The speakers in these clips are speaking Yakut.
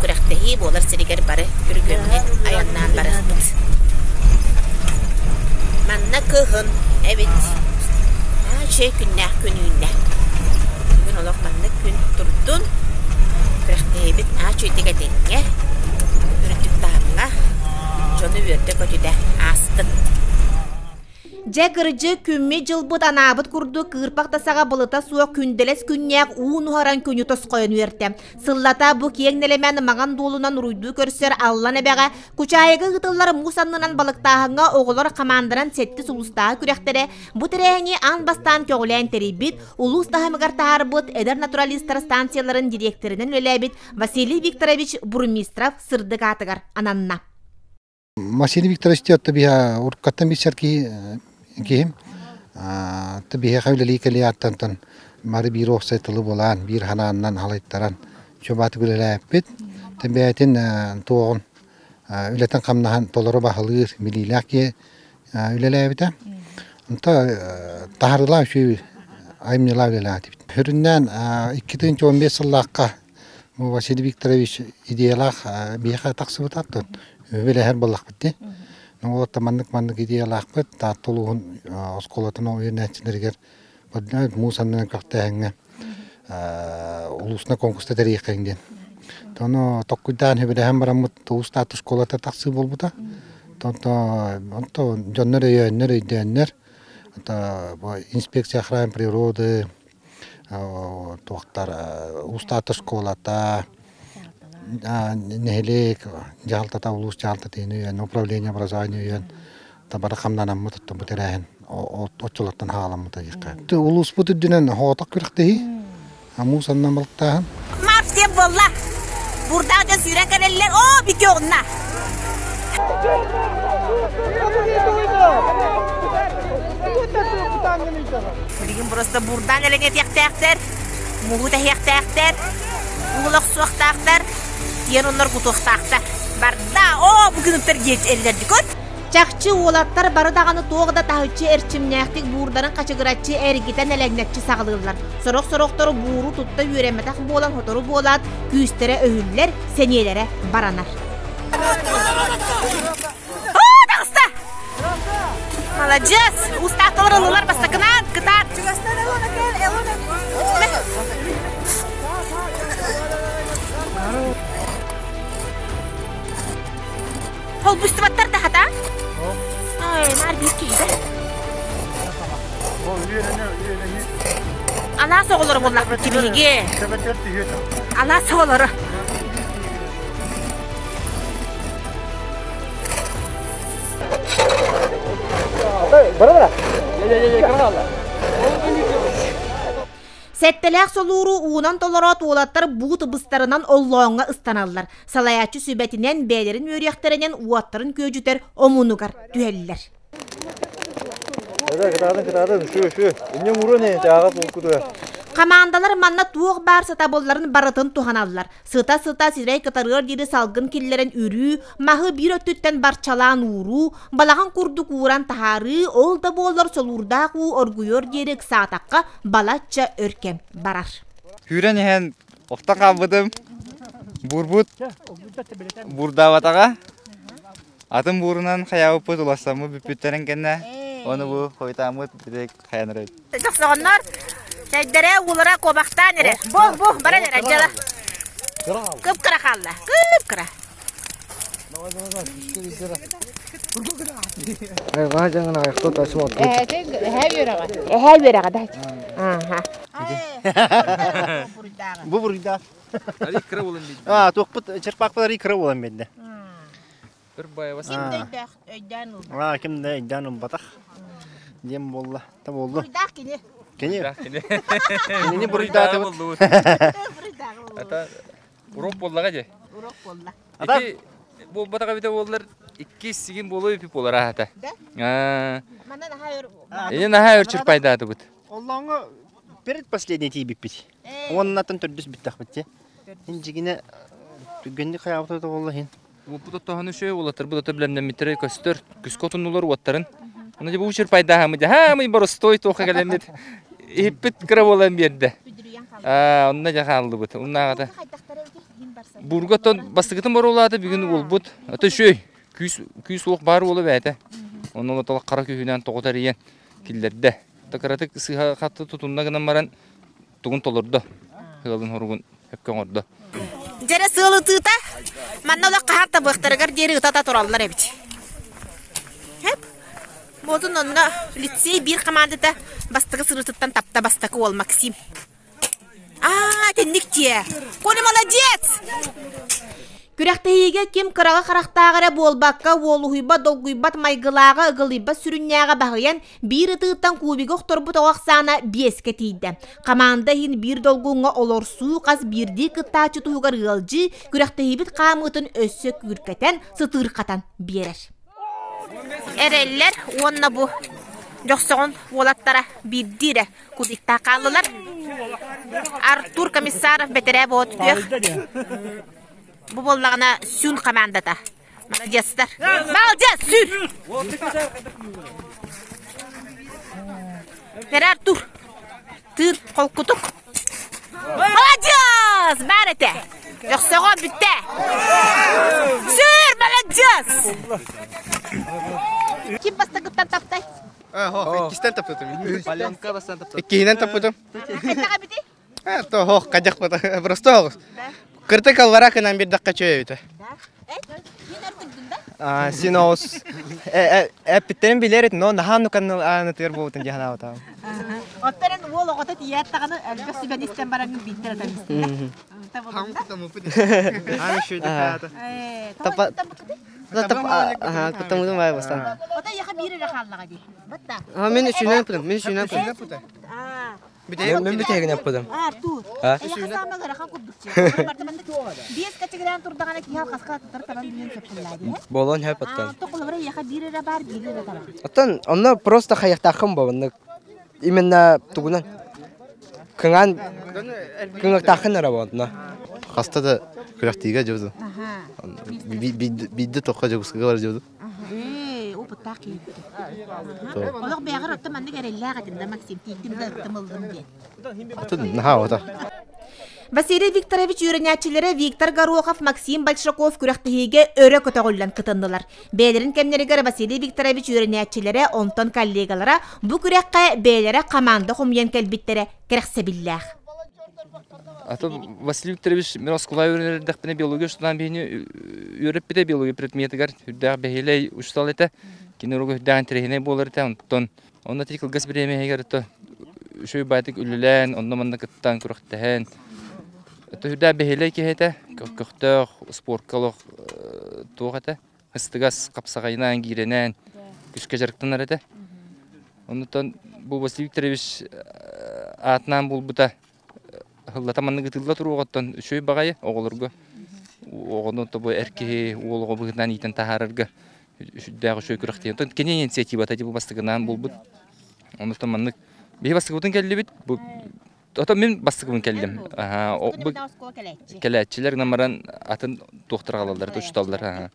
күрэхтэһии буолар сиригэр бары күргүөмүнэн айаннаан барыахпыт. Манна кыһын эбит. Аа, үчүгэй күннээх күн үүннэ. Бүгүн олох маннык күн турдун. Күрэхтэһиибит аа үчүгэйдик этэҥҥэ, үрдүк таһымҥа дьону үөрдэ-көтүтэ аастын. Дьэ, кырдьык, күммүт-дьылбыт анаабыт курдук кыырпах да саҕа былыта суох күндэлэс күннээх уу нуһаран күнү тосхойон үөртэ. Сыллата бу киэҥ нэлэмэн маҥан дуолунан уруйдуу көрсөр Аллан эбэҕэ Кучаайыга ыытыллар муус аннынан балыктааһыҥҥа оҕолор хамаанданан сэттис улуустааҕы күрэхтэрэ бу тэрээһини аан бастаан көҕүлээн тэрийбит, улуус таһымыгар таһаарбыт эдэр натуралистар станцияларын дириэктэринэн үлэлээбит Василий Викторович Бурмистров сырдык аатыгар ананна. Василий Викторович биһа уруккаттан билсэр киһи киһим биһиэхэ үлэлии кэлиэхтэн бары биир уопсай тылы булан биир ханаанынан халайтаран чобаатык үлэлээппит бэйэтин туоҕун үлэтин хамнаһын толору баһылыыр билиилээх киһи үлэлээбитэ онто таһарылаах үчүгэй айымньылаах үлэлээтибит сүрүннээн 2015 сыллаахха Василий Викторович идеялаах биһиэхэ тахсыбыта үлэһэр буоллахпыт дии. Ну вот маннык-маннык идеялаахпыт Таатта улууһун оскуолатын үөрэнээччилэригэр муус аннынан көхтөөһүҥҥэ улуусна конкурста тэрийиэххэйиҥ диэн. Тону токкуйдаан сөбүлэһэн бараммыт Уус Таатта школата тахсыы буолбута. Онто дьоннор өйөөннөр, өйдөөннөр инспекция охраны природы туохтар Уус-Таатта школата, нэһилиэк дьаһалтата, улуус дьаһалтата үөн, управление образования үөн табары хамнанаммыт оттон бу тэрээһин оччолортон хаҕаламмыта диэххэ. Улууспут үрдүнэн хоҕотох күрэхтэһии, муус аннынан балыктааһын. Марш диэн буолла. Бурдаах дьон сүүрэн кэлэллэр. Оо, бики оҕунна. Билигин просто бурдаан элэҥэтиэхтээхтэр, муһу тэһиэхтээхтэр, уул охсуохтаахтар, тиэн оннор кутуохтаахтар. Барда, оо, бу күнүктэр эрилэрдикот. Чахчы уолаттар бары даҕаны туох да таһыччы эрчимнээхтик буурдарын хачыгыраччы эргитэн элэҥнэччи саҕалыыллар. Сорох-сорохтору бууру тутта үөрэммэтэх буолан сотору буолаат, күүстэрэ өһүллэр, сэниэлэрэ баранар. Оо, таҕыста! Маладьыас! Уустаахталар ыллылар бастакынаан, кытаат! Холбустубаттар да хата? Ай, наар биир киһи Алаас оҕолоро буоллахпыт биһиги. Алаас оҕолоро. Сэттэлээх солууру уунан толороот уолаттар буут быстарынан оллооҥҥо ыстаналлар. Салайааччы сүбэтинэн бэйэлэрин үөрүйэхтэринэн уоттарын күөдьүтэр омунугар түһэллэр. Хамаандалар манна туох баар сатабылларын барытын туһаналлар. Сыта-сыта сирэй кытарыар диэри салгын киллэрэн үрүү, маһы биир өттүттэн барчалаан ууруу, балаҕан курдук ууран таһаарыы, ол да буоллар солуурдаах уу оргуйуор диэри ыксаатахха балачча өр кэм барар. Күүрэн иһэн охто хаалбытым. Буурбут буурдаабатаҕа. Атын буурунан хайаабыппыт улассаммыт бүппүттэрин кэннэ ону бу хойутааммыт бити хайан эрэ. Дохсоҕоннор чэйдэрэ уулара куобахтаан эрэ. Бу бу баран эрэ дьала. Кып-кыра хаалла. Кып-кыра. Эһээ үөрэҕэ да. Аха. Бу буруйдаах. А, туохпут черпакпыт арый кыра буолан биэрдэ. Ким да өйдөөх өйдөөн ылбат. А, ким да өйдөөн ылбатах. Диэн буолла. Та буолла. Буруйдаах кини. Кини. Кинини буруйдаатыбыт. Буруйдаах буолла. Это урок буоллаҕа дии. Урок буолла. Ити буолбатах эбитэ буоллар иккис сигин буолуо эбит буолар аата. Да? Манна наһаа өр Ини наһаа өр чырпайдаатыбыт. Оллооҥҥо перед последний тиийбиппит. Уоннаттан төрдүс бүттэхпит дии. Дьигинэ түргэнник хайаабыта да буолла иһин. Бу тоһону шөй уолаттар бу билэмнэммиттэрэ көстөр күскэ отуннулар уоттарын. Оны дьэ бу чырпайдааһамы дьэ хаамый боростой туохха кэлэммит иһиппит кыра буолан биэрдэ. Аа онно дьэ хааллыбыт. Уннааҕата. Хайдахтара эбитий иһин барсан. Бурга оттон бастакытын боруолаата бүгүн уолбут. Ата үчүгэй. Күүс күүс уох баар уола бэйэтэ. Онно олох хара күүһүнэн тоҕо тэрийэн киллэрдэ. Кыратык сыыһа хатты тутунна гынан баран тугун толордо. Ыалын хоругун өпкө оҥордо. Дьэрэ сыал ытыыта манна олох хаһан табыахтарыгар диэри ыта тураллар эбит. Хэп. Буотун онно лицей биир командата бастакы сырыытыттан тапта бастакы уол Максим. Аа, итинник дьиэ. Коля молодец! Күрэхтэһиигэ ким кыраҕы харахтаах эрэ буолбакка, уолуһуйбат, долгуйбат майгылааҕа, ыгылыйбат сүрүннээҕэ баһыйан, биир ытыыттан кубига охторбут оҕо ахсаана биэскэ тиийдэ. Хамаанда иһин биир долгуҥҥа олорсуу, хас биирдии кыттааччы туһугар ыалдьыы, күрэхтэһиибит хаамыытын өссө күүркэтэн, сытыырхатан биэрэр. Эрэллэр уонна бу Дьохсоҕон уолаттара биирдии эрэ кубиктаах хааллылар. Артур Комиссаров бэтэрээ буола түһүөх. Бу буоллаҕына Сюн командата. Молодецтар. Молодец, сүр! Эрэ Артур. Тыын холкутук. Молодец! Баар этэ. Дьохсоҕо бүттэ. Сүр, молодец! Ким бастакыттан таптай? Иккистэн таппытым. Иккиһинэн таппытым. Хайдах эбитий? Тоһох, кадьах просто оҕус. Кырты каллара кынан бирдакка чөйөбүтэ. Син оҕус эппиттерин билэр но наһаа нукан аанытыгар буолбутун дии санаабатаҕым. Оттон уол оҕото тиийээт даҕаны элбэх сүбэни истэн бараҥҥын биирдэр атан истилэр. Куттаммытым баай бастан. Ото яха биир эрэ хааллаҕа дии. Батта. Мин үчүнэн пытым, мин үчүнэн пытым. Мен бүтэһигин аппытым. Артур. Биэс качыгыраан турдаҕына киһи алҕаска аттар табан билиэн сөп буоллаа Болон хөп оттон. Тоқолобара яха биир эрэ баар, биир эрэ табан. Оттон онно просто хайахтааххын бо именно тугунан кыҥаан кыҥактааххын эрэ болно. Хаста да күрэхтиигэ дьыбытым. Биирдэ тохха Дьокуускайга бар дьыбытым. Ээ, опыттаах киһи. Олох бэйэҕэр оттон маннык эрэллээх этим да, Максим, тиийдим да ыттым ыллым диэн. Атын наһаа ота. Василий Викторович үөрэнээччилэрэ Виктор Горохов, Максим Большаков күрэхтэһиигэ өрө көтөҕүллэн кытыннылар. Бэйэлэрин кэмнэригэр Василий Викторович үөрэнээччилэрэ, онтон коллегалара бу күрэххэ бэйэлэрэ команда хомуйан кэлбиттэрэ кэрэхсэбиллээх. А то Василий Викторович мен оскуола үөрэнэрдэхпинэ биология учуталаан биһини үөрэппитэ биология предметигэр үрдээх бэһиэлэй учутал этэ. Кини уругу үрдээх интэриэһинэй буолар этэ. Онтон онно ити кылгас бириэмэһигэр то үчүгэй баайтык үлэлээн, онно-манна кыттан, күрэхтэһэн. Это үрдээх бэһиэлэй киһи этэ. Көхтөөх, спортка олох туох этэ. Ыстыгас хапсаҕайынан, гиирэнэн күскэ дьарыктанар этэ. Оннуттан бу Василий Викторович аатынан булбута ыллата маннык ытылла туруоҕуттан үчүгэй баҕайы оҕолорго оҕону тобу эр киһи уол оҕо быһыытынан иитэн таһаарарга сүрдээх үчүгэй күрэхтэһии. Онтон кини инициативата бу бастакынаан булбут. Оннуттан маннык биһи бастакыбытын кэллибит. Бу Ото мин бастакыбын кэллим. Бу кэлээччилэр гынан баран атын туохтар аҕалаллар, учуталлар.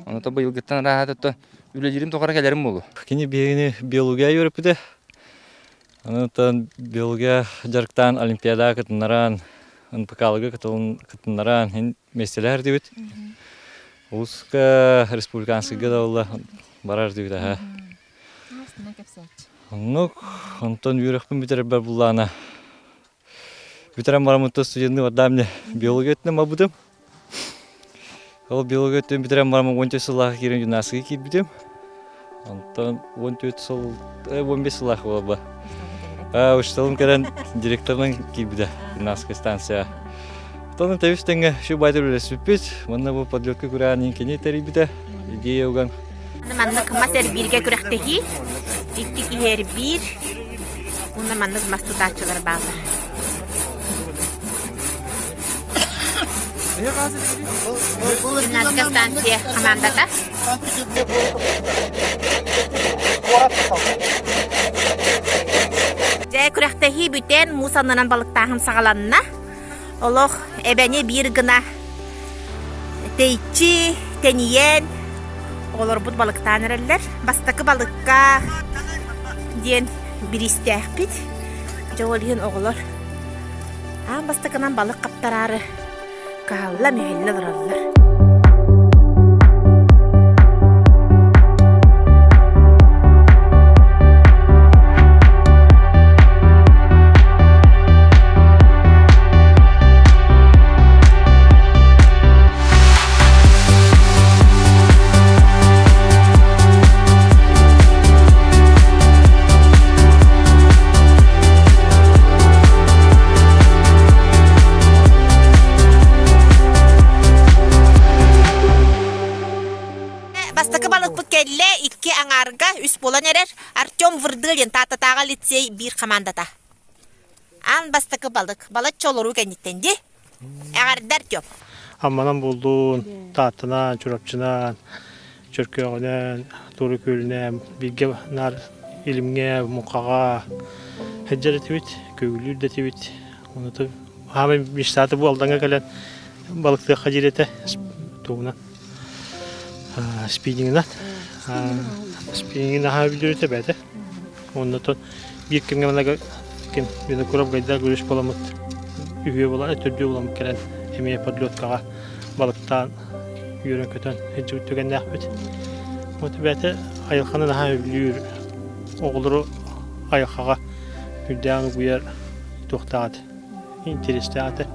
Ону то быйылгыттан арааһа то үлэлиирим тухары кэлэрим буолуо. Кини биһигини биология үөрэппитэ. Онтон биология дьарыктаан олимпиадаҕа кытыннаран, НПК-ларга кытыннаран иһин миэстэлэһэр дибит. Улууска республиканскайга да буолла барар дибит аһа. Оннук, онтон үөрэхпин бүтэрэрбэр буллаана. Бүтэрэн бараммыттан студенныы бардаам мне биология өттүнэн барбытым. Ол биология өттүн бүтэрэн бараммын 14 сыллаах киирэн гимнастикаҕа киирбитим. Онтон 14 сыл, 15 сыллаах буолба. Учителым кэлэн директорынан киирбитэ гимнастика станция. Оттон тэбис тэҥҥэ шу байтыр үлэспиппит. Манна бу подлетка күрэҕин кини тэрийбитэ. Идея уган Маннык мас эрбииргэ күрэхтэһии, икки киһи эрбиир, уонна маннык мас тутааччылар бааллар. Гимнастика станция командата. Дьэ, күрэхтэһии бүтэн, муус аннынан балыктааһын саҕаланна. Олох эбэни биир гына тэйиччи тэнийэн оҕолорбут балыктаан эрэллэр. Бастакы балыкка диэн бириистээхпит. Дьэ ол иһин оҕолор аан бастакынан балык хаптараары Каһалла мүһэллэ олороллор. Бастакы балыкпыт кэллэ, икки аҥаарга үс буолан эрэр. Артем Вырдылин, Тааттатааҕы лицей биир командата. Аан бастакы балык, балачча олоруу кэнниттэн дии. Эҕэрдэ, Артем. Амманан булдуун, Тааттанан, Чурапчынан, Чөркөөҕүнэн, Туора Күөлүнэн бииргэ наар илимҥэ, муҥхаҕа сылдьар этибит, көҥүллүүр да этибит. Ону хаамай мечтата бу Алдаҥҥа кэлэн балыктыахха диир этэ тугунан спиннингынан. Спиннингин наһаа билэр этэ бэйэтэ. Оннотон биир кэмҥэ манна ким Винокуров Гайдар Гурьевич буоламмыт үһүө буолан төрдүө буоламмыт кэлэн эмиэ подлеткаҕа балыктаан үөрэн-көтөн сылдьыбыт түгэннээхпит. Вот бэйэтэ айылҕаны наһаа сөбүлүүр, оҕолору айылҕаҕа үрдээн угуйар туохтаах этэ, интэриэстээх этэ.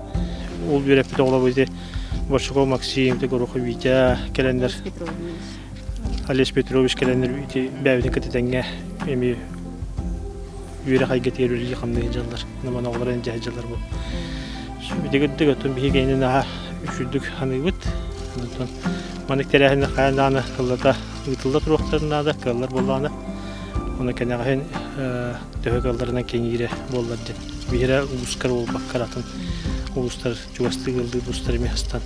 Ол үөрэппит оҕолорбут ити Борщаков Максим, Горохов Витя кэлэннэр Олесь Петрович кэлэннэр ити бэйэбитин кытта тэҥҥэ эмиэ үөрэх эйгэтигэр үлэлии-хамныы сылдьаллар. Наман оҕолоро илдьэ сылдьаллар бу. Ити оттон биһиги эйиэнин наһаа үчүгдүк саныыбыт. Онтон маннык тэрээһиннэр хайаан даҕаны сыллата ыытылла туруохтарын наада, кыаллар буоллаҕына. Ону кэнэҕэһин төһө кыалларынан кэҥиирэ буоллар диэн. Биһирэ улуускар буолбакка атын улуустар чугастыы ыаллыы улуустар эмиэ астан.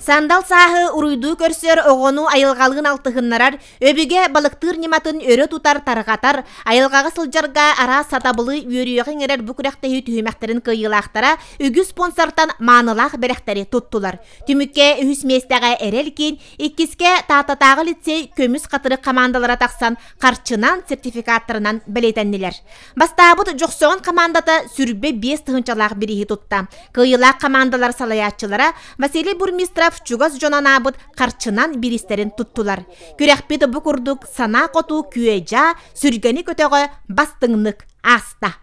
Сандал сааһы уруйдуу көрсөр оҕону айылҕалыын алтыһыннарар, өбүгэ балыктыыр ньыматын өрө тутар, тарҕатар, айылҕаҕа сылдьарга араас сатабылы, үөрүйэҕи иҥэрэр бу күрэхтэһии түһүмэхтэрин кыайыылаахтара үгүс спонсортан маанылаах бэлэхтэри туттулар. Түмүккэ үһүс миэстэҕэ Эрэл киин, иккискэ Тааттатааҕы лицей көмүс хатырык хамаандалара тахсан харчынан, сертификаттарынан бэлиэтэннилэр. Бастаабыт Дьохсоҕон хамаандата сүрбэ биэс тыһыынчалаах бирииһи тутта. Кыайыылаах хамаандалар салайааччылара Василий Бурмистров чугас дьон анаабыт харчынан бириистэрин туттулар. Күрэхпит бу курдук санаа хоту күө-дьаа, сүргэни көтөҕө бастыҥнык ааста.